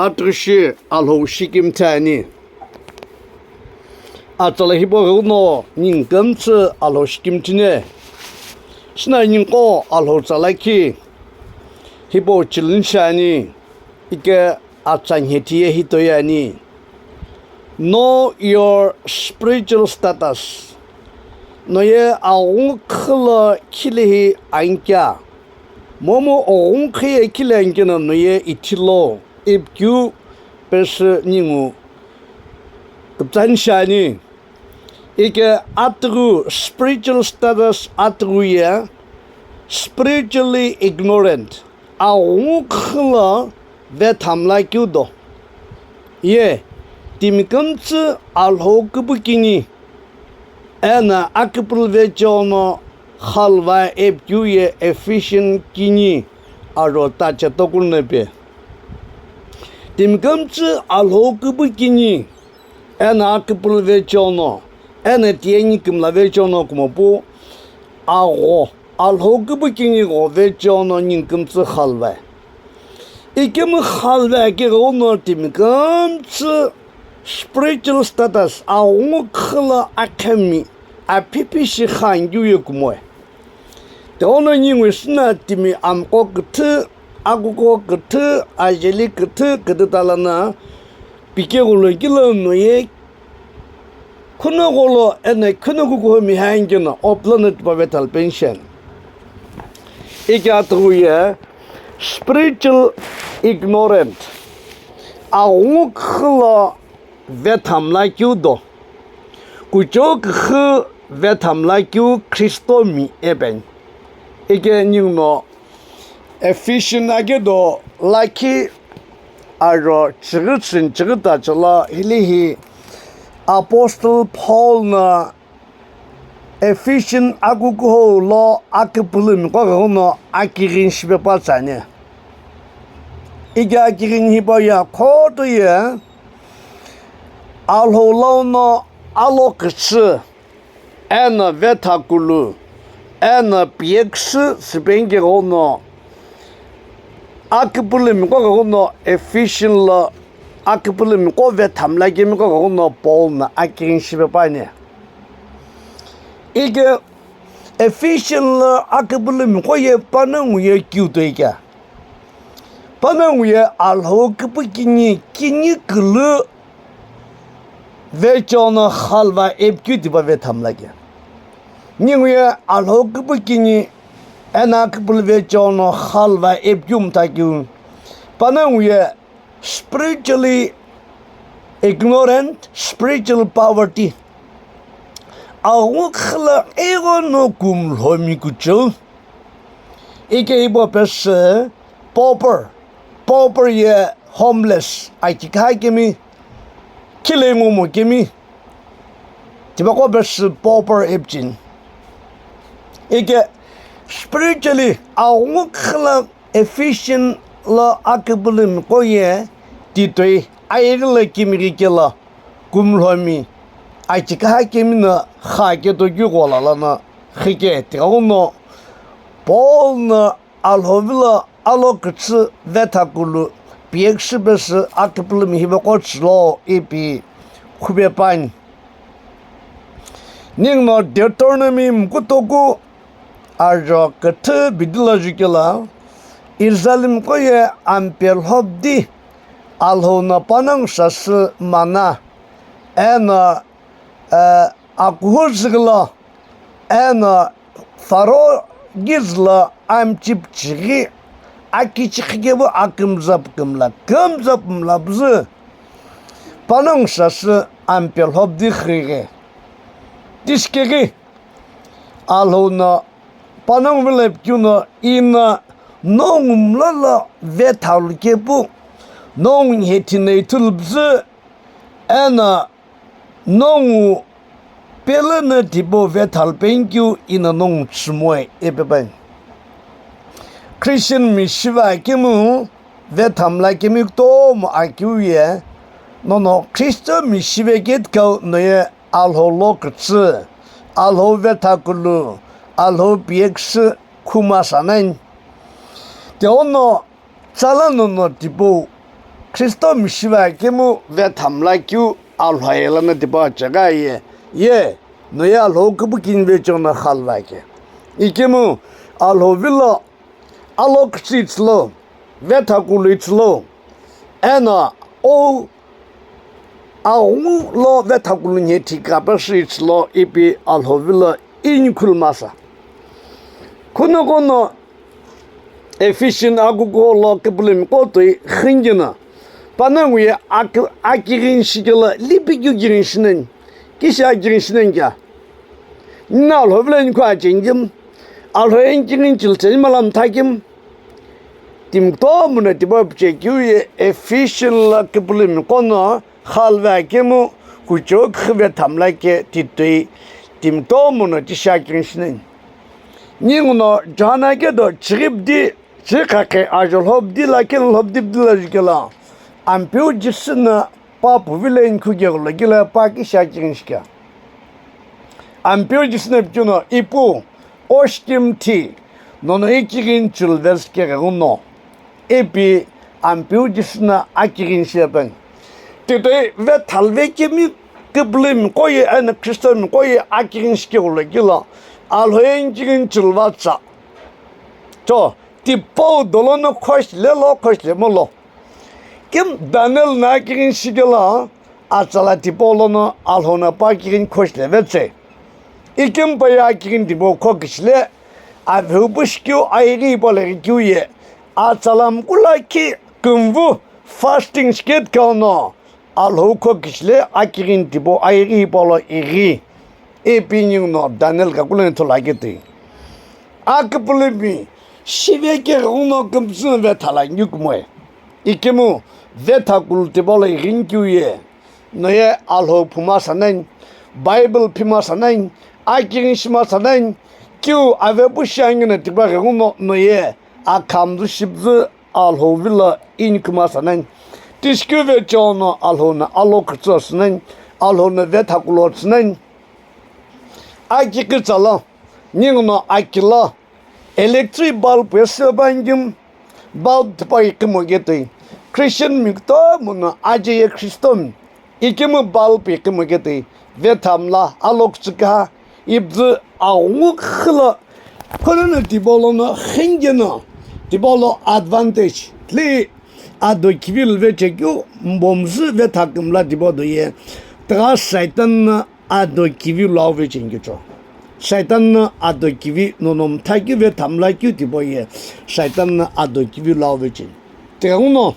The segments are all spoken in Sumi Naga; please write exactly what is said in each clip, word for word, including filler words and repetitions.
atughu shi Alhou shikimthi ani. Atsala hipau ghenguno ningu kümtsü Alhou shikimthi ni. Süna ninguqo Alhou tsa lakhi hipau challenge shiani, ike atsa nhethi ye hitoye ani. Know your spiritual status. No ye aghungu khülo khile hi anikea. Momu aghungu khüye khile anikeno no ye ithilo ipi keu pesü ningu küpütsa ni shiani. Ike atughu spiritual status atughu ye spiritually ignorant, aghungu khülo vetha mlakeu do. Ye timi kümtsü Alhou küpükini eno aküpülü vecheo no khalva ipi keu ye Ephesian kini aro tache tokulu no pi. Timi kümtsü Alhou küpükini eno aküpülü vecheo no, eno tiye ni kümla vecheo no kumopu agho, Alhou küpükini gho vecheo no ningu kümtsü khalva. Ikemu khalva keghenguno timi kümtsü spiritual status aghungu khülo akhemi aphipi shi kha anikeu ye kumoe. Tighenguno ningu süna timi amqo küthü, akuko küthü, ajeli küthü, küthü tala na pikeghulo kilo no ye khuno gholo eno khuno kukuho miha anikeno oplo no tipau vetha lupeni shiani. Ike atughu ye spiritual ignorant, aghungu khülo vetha mlakeu do. Kuchou küxü vetha mlakeu Khristomi epeni. Ike ninguno Ephesian akedo lakhi aro chighi chhini chighi tache lo hile hi Apostle Paul no Ephesian akukuhou lo aküpülü miqo ghenguno akighini shipe pa tsani. Ike akighini hipau ye akhoto ye Alhou lau no alo küchü eno vetha kulu eno piyeküsü süpeni keghenguno aküpülü miqo ghenguno Ephesian lo aküpülü miqo vetha mlakemi qo ghenguno Paul no akighini shipe pa ani. Ike Ephesian lo aküpülü miqo ye panongu ye keu toi kea. Panongu ye Alhou küpükini kini külü vecheo no khalva ipi keu tipau vetha mlakeu. Ningu ye Alhou küpükini eno aküpülü vecheo no khalva ipi keu mtha keu. Panongu ye spiritually ignorant, spiritual poverty. Aghungu khülo ighono kumlhomi kuchou. Ike hipau pesü pauper, pauper ye homeless, aki kha kemi, khile ngumo kemi, tipaqo pesü pauper ipi cheni. Ike spiritually aghungu khülo Ephesian lo aküpülü miqo ye titoi ayeghi lo kimighike lo kumlhomi aki kha kemi no kha keto keu ghola lono xike tighenguno Paul no Alhou vilo alo küchü vetha kulu piyeküsü pesü aküpülümi hipaqo chülo ipi khupe pa ani. Ninguno Deuteronomy mukutoku ajo küthü bidi lo jukelo, Israelmiqo ye ampe lhobdi Alhou no panongu sasü manna, eno, eh, akuhu züghilo, eno Faro kizülo amchipu chighi akichi khikepu akümza pükümla, kümza pümla püzü panongu sasü ampe lhobdi xighi. Tishikeghi Alhou no panongu vilo ipi keu no ino nongu mlolo vethalu kepu, nongu nhethi no ithulu püzü, eno nongu pelo no tipau vethalu peni keu ino nongu chümoe ipi pai. Christian mi shive akemu vetha mlakemi kutomo akeu ye, nono Khristomi shive keu no ye Alhou lo küchü, Alhou vetha kulu, Alhou piyeküsü khuma sanani. Tighenguno tsala nono tipau Khristo mishiva kemu vethamla keu Alhou ye lono tipau cheghi aye, ye no ye Alhou kübükini vecheo no khalva ke. Ikemu Alhou vilo alo kütsü itsülo, vethakulu itsülo, eno o aghungu lo vethakulu nhe thika pesu itsülo ipi Alhou vilo inikhu lo masa. Khunoqo no Ephesian akukuhou lo küpülümi qo toi xinjino, panongu ye aki-, akighini shikelo lipikeu kighini shinani, kishi akighini shinani kea. Nina Alhou vilo inikhu acheni kemu, Alhou ye ikighini chilcheni mala mtha kemu. Timi kutomo no tipau pichekeu ye Ephesian lo küpülümi qo no khalva kemu kuchou kükhi vethamla ke titoi timi kutomo no tishi akighini shinani. Ninguno Johana kedo chighi pidi, chighi khakhe ajolho pidi la keno lho pidi pidi lo jukelo, Ampeu Jisü no pa pu vilo inikhu keghulo kile pa kishi akighini shikea. Ampeu Jisü no picheno ipu, o shikimthi, nono ikighini chilvesü keghenguno. Ipi Ampeu Jisü no akighini shipeni. Titoi vethalve kemi küpülümi qo ye eno Khristo mi qo ye akighini shikeghulo kile Alhou ye ikighini chilva tsa. Cho, tipau dolo no khoshi lelo khoshi lemo lo. Kemu Daniel no akighini shikelo, atsala tipau lono Alhou no pa akighini khoshi levetsü. Ikemu pa ye akighini tipau khokishi le, aveu pushikeu ayeghi hipau lo ighikeu ye, atsala mkula khi kümvü fasting shikethiqo no, Alhou khokishi le akighini tipau ayeghi hipau lo ighi. Ipi ninguno Daniel kakulo ithulu aketoi. Aküpülümi shive keghenguno kümtsü no vethala nikeu kumoe. Ikemu vethakulu tipau lo ighinikeu ye, no ye Alhou phuma sanani, Bible phima sanani, akighini shima sanani, keu ave pushi angino tipau ghenguno no ye akhamzü shipüzü Alhou vilo inikhu ma sanani. Tishikeu vecheo no Alhou no alo kütsü sünani, Alhou no vethakulu sünani. Aki kütsalo, ninguno aki lo, electric bulb ye süpani kemu, bulb tipau ighimoke toi. Christian mi kutomo no aje ye Khristo mi, ikemu bulb ighimoke toi. Vethamla, alo kütsü kha, ipüzü aghungu khilo, khono no tipau lono xinjeno, tipau lo advantage, li ado kivi lo vechekeu, mbomzü vetha kümla tipau do ye, tigha Satan no ado kivi lo vecheni kecho. Satan no ado kivi nono mtha keu vethamla keu tipau ye, Satan no ado kivi lo vecheni. Tighenguno,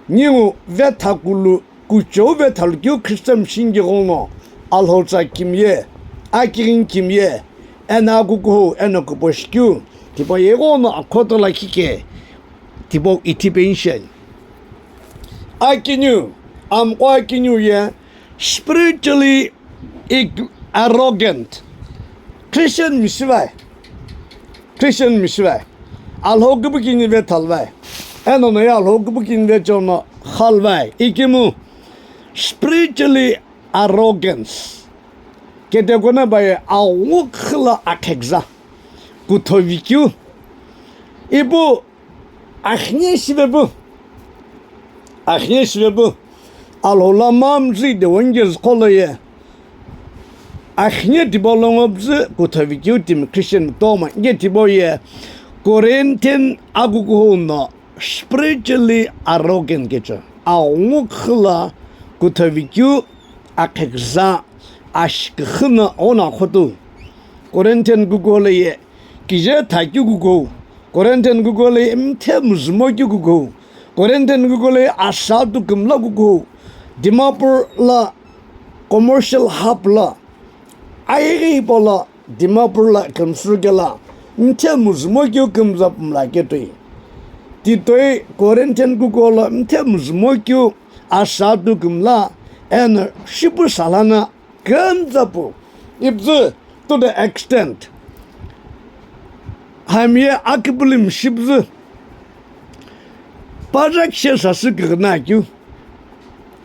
ningu vethakulu kuchou vethalu keu Khristo mi shingi ghenguno, Alhou tsa kimiye, akighini kimiye, eno akukuhou, eno kuposhikeu, tipau ye ghenguno akhoto lakhi ke, tipau ithi pension. Akiniu, amqo akiniu ye, spiritually ig-, arrogant. Christian mi shivai. Christian mi shivai. Alhou kübükini vethalvai. Eno no ye Alhou kübükini vecheo no khalvai. Ikemu spiritually arrogance. Kete kona baye aghungu khilo akhekza. Kuthovikeu. Ipu Akhine shivepu, akhine shivepu, Alhou lo mamzü de wengezü qo lo ye, akhine tipau lo ngo püzü kuthovikeu timi Christian toma, inke tipau ye, Corinthian akukuhou no spiritually arrogant kecho, aghungu khilo kuthovikeu, akhekza, ashiküxü no ono akhotu. Corinthian kukuhou lo ye, kije thakeu kukuhou, Corinthian kukuhou lo ye mthe mzümo keu kukuhou, Corinthian kukuhou lo ye asatu kümla kukuhou, Dimapur lo commercial hub lo, ayeghi hipau lo Dimapur lo kümsü kelo, mthe mzümo keu kümza pümla ketoi. Titoi Corinthian kukuhou lo mthe mzümo keu asatu kümla, eno shipu sala no kümza pu, ipüzü to the extent, hami ye aküpülümi shipüzü, pajakishe sasü küghüna keu,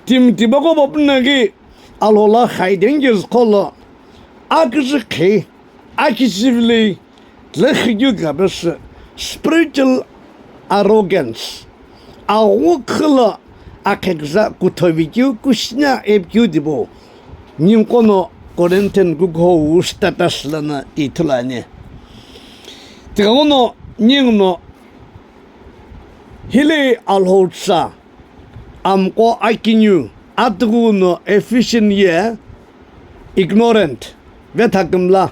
timi tipaqo bo püna ghi Alhou lo xaide ngezü qo lo, aküzü khei, aküzü vilei, Tile xikeu kapesü spiritual arrogance. aghungu khülo akheküza kuthovi keu kushina epikeu tipau. Ninguqo no Corinthian kukuhou status lono ithulu ani. Tighenguno ninguno hile Alhou tsa amqo akiniu atughu no Ephesian ye ignorant, vetha kümla,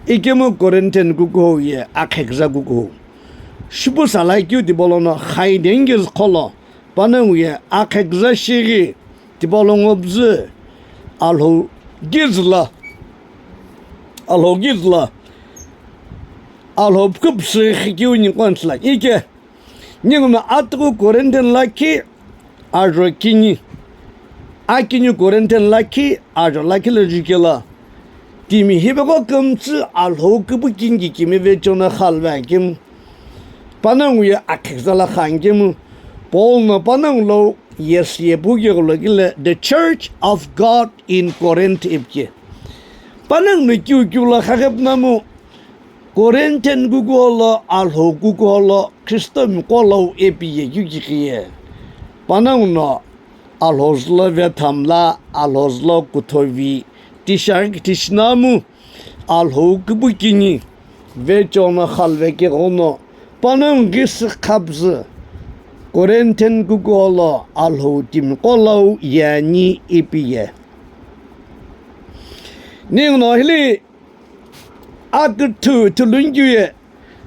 ikemu Corinthian kukuhou ye akheküza kukuhou. Shipu sala keu tipau lono khaidengizü qholo, panongu ye akheküza shighi tipau lo ngo püzü Alhou kizü la, Alhou kizü la, Alhou püküpüsü xikeu ninguqo ithulu ani. Ike ninguno atughu Corinthian lakhi ajo kini, akiniu Corinthian lakhi ajo lakhi lo jukelo, timi hipaqo kümtsü Alhou küpükini kikimi vecheo no khalve akemu, panongu ye akheküza la kha akemu, Paul no panongu lo yesü ye pu keu lo kile The Church of God in Corinth ipikeu. Panongu no kiu kiu lo khaghi pu namu, Corinthian kukuhou lo, Alhou kukuhou lo, Khristo miqo lo ipi ye keu kikhi ye. Panongu no Alhou zülo vetha mla, Alhou zülo kuthovi, tishighi tishinamu, Alhou küpükini vecheo no khalve keu ghenguno, panongu ghi sü khapüzü Corinthian kukuhou lo, Alhou timiqo lo ye ani ipi ye. Ninguno hile aküthü ithulu ani keu ye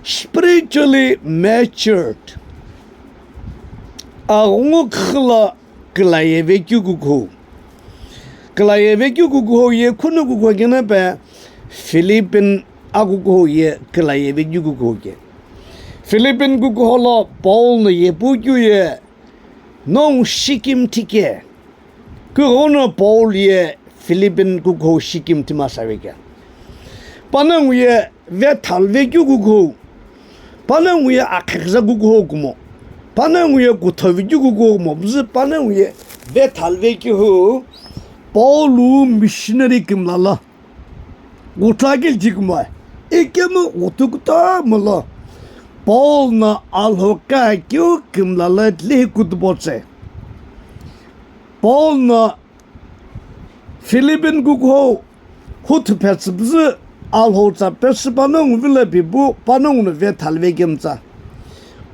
spiritually matured, aghungu khülo külaye vekeu kukuhou. Külaye vekeu kukuhou ye khuno kukuhou keno pe Philippian akukuhou ye külaye vekeu kukuhou ke. Philippian kukuhou lo Paul no ye pu keu ye nongu shikimthi ke. Kughenguno Paul ye Philippian kukuhou shikimthi masa vekeu. Panongu ye vetha vekeu kukuhou. Panongu ye akheküza kukuhou kumo. Panongu ye kuthovi keu kukuhou kumo. Püzü panongu ye vetha vekeu hu Paul missionary kümla lo. Ghuthla keu jikmo, ikemu ghuthu kutomo lo Paul no Alhou kha keu kümla lo tilehi kutupo tse. Paul no Philippian kukuhou huthu phetsü püzü Alhou tsa pesü panongu vilo pipu panongu no vetha vekemtsa.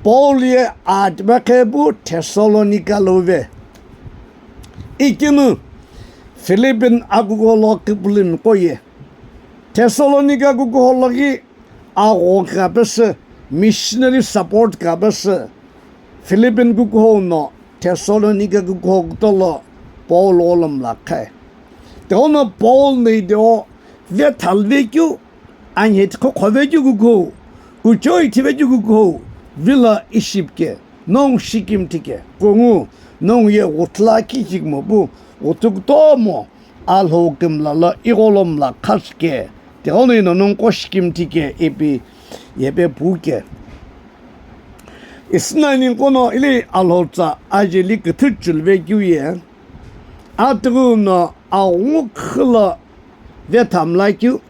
Paul ye atiba khe pu Thessalonica lo ve. Ikemu Philippian akukuhou lo kipulumi qo ye Thessalonica kukuhou lo ghi agho kha pesü, missionary support kha pesü, Philippian kukuhou no Thessalonica kukuhou kuto lo Paul gholo mla kha. Tighenguno Paul no iteo vetha vekeu, anhe thiqho khovekeu kukuhou, kuchou ithi vekeu kukuhou vilo ishi pi ke, nongu shikimthi ke, kungu nongu ye ghuthla kikikmo pu, ghuthu kutomo Alhou kümla lo igholo mla khasü ke, tighenguno ino nongu qo shikimthi ke ipi yepe pu ke. Ishi nani ninguqo no hile Alhou tsa ajeli küthü chulve keu ye, atughu no aghungu khülo vetha mla keu,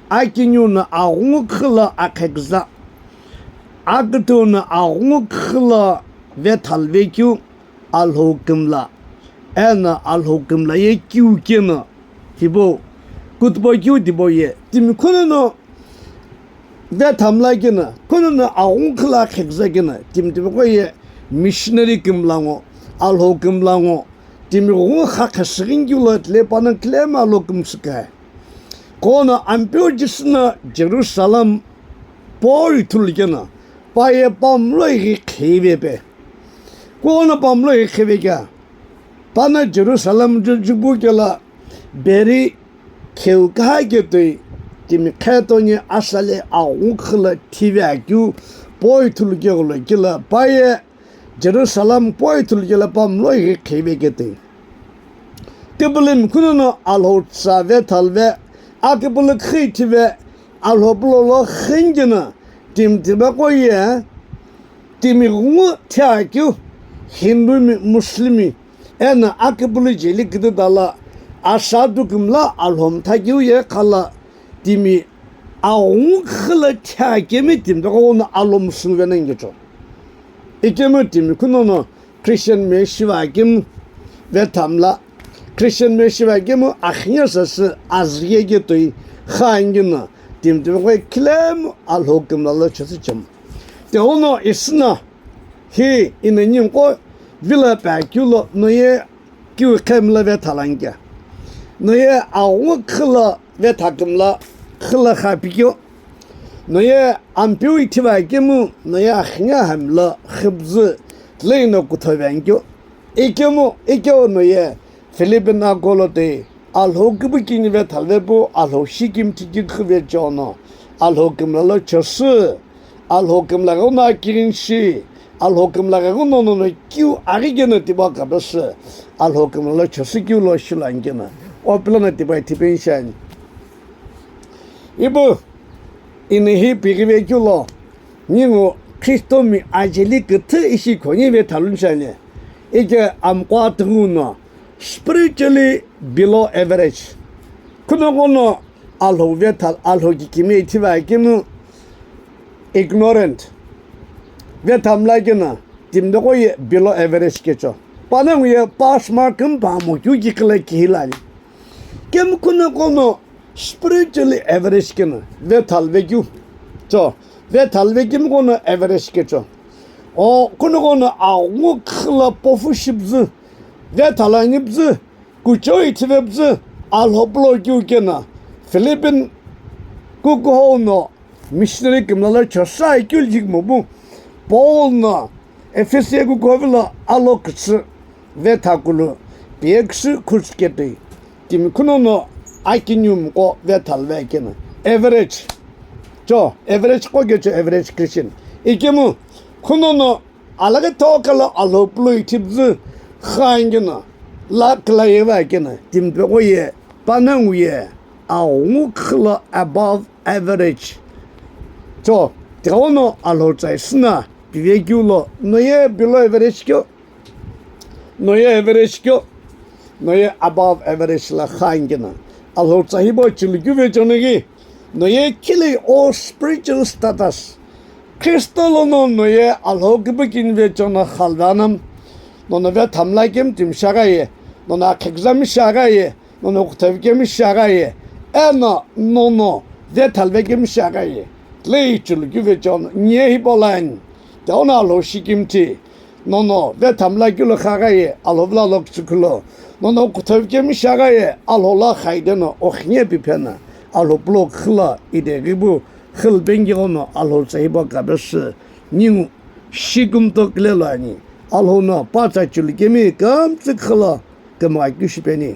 akiniu no aghungu khülo akheküza, aküthü no aghungu khülo vetha vekeu, Alhou kümla, eno Alhou kümla ye kiu keno, tipau, kutupo keu tipau ye, timi khuno no vetha mla keno, khuno no aghungu khülo akheküza keno, timi tipaqo ye missionary kümla ngo, Alhou kümla ngo, timi ghungu kha khasüghini keu lo tile panongu kile ma lo kümsüka. Kono Ampeu Jisü no Jerusalem poi ithulu keno, pa ye pa mlo ighi kheive pe. Kono pa mlo ighi kheive kea, pano Jerusalem ju-, jupu kelo beri kheu kaha ketoi timi khetoni asale aghungu khülo thive akeu poi ithulu keghulo kelo pa ye Jerusalem poi ithulu kelo pa mlo ighi kheive ketoi. Kipulumi khuno no Alhou tsa vetha ve, akipulu khithive, Alhou pulo lo khingino, timi tipaqo ye, timi ghungu thiakeu, Hindumi, Muslimi, eno akipulu jeli kidida lo, asadu kümla Alhou mtha keu ye khala, timi aghungu khülo thiakemi timi tipaqo no Alhou musungu vena ingecho. Ikemu timi khunono Christian meshiva kemu vethamla, Christian meshiva kemu akhinya sasü azüye ketoi kha angino timi timi koi khilemu Alhou kümla lo chosü chemu. Teono isina hi inenyi nko vila pa keu lo noye keu khemla vethalanke. Noye aghungu khila vetha kümla khila kha pikeu. Noye Ampeu ithiva kemu noye akhinya hamla khibzü leino kutho vengkeu. Ikemu ikeu noye Philippian akolo te Alhou kibu kini vethalve pu Alhou shikimthi kikhu vechono Alhou kümla lo chosü. Alhou kümla ghenguno akirinshi, Alhou kümla ghenguno nono keu aghi keno tipau kapesü, Alhou kümla lo chosü keu lo shilu anikeno, o pilono tipau ithipeni shiani. Ipu, inihi pighive keu lo, ningu Khristomi ajeli küthü ishi khonyi vethaluni shiani. Ike amqo atughuno, spiritually below average. Khunoqono Alhou vethal, Alhou kikimiye ithiva kemu ignorant. Vethamla keno, timi tiqo ye below average kecho. Panongu ye pass mark kümpa mo keu kiqila kihilani. Kemu khunoqono spiritually average keno, vethalve keu. Cho, vethalve kemu qono average kecho. O, khunoqono aghungu khila pofu shibzü, vethalani bzü, kuchou ithivepzü Alhou pulo keu keno, Philippian kukuhou no missionary kümla lo chosü keu jikmo pu, Paul no Ephesia kukuhou vilo alo kütsü vetha kulu, piye küsü khuchuketoi, timi khunono akiniu mqo vethalve keno, average. Cho, average qo kecho average Christian. Ikemu khunono alaghi thokalo Alhou pulo ithipzü kha angino, la kila yeva keno, timi tiqo ye, panongu ye, aghungu khila above average. Cho, tighenguno Alhou tsa isina pive keu lo, noye below average keu, noye average keu, noye above average la kha angino, Alhou tsa hipau chilukeu vechono ghi, noye khilai o spiritual status. Khristo lono noye Alhou kibu kini vechono khalvana, nono vethamla kemu timi shiaghi ye, nono akhekuzami shiaghi ye, nono kuthovi kemu shiaghi ye, eno nono vethalve kemu shiaghi ye, lei chilukeu vechono, niye hipau lo ani, teono Alhou shikimthi, nono vethamla keu lo khaghi ye, Alhou vilo lo kütsü khulo, nono kuthovi kemu shiaghi ye, Alhou lo khaide no, okhinie pipheno, Alhou pulo khilo, ideghi pu, khilo bengi ghono, Alhou tsa hipau kapesü, ningu shi kümtokile lo ani, Alhou no pa tsa chilukemi kümtsü khilo, kümgha keu shipeni.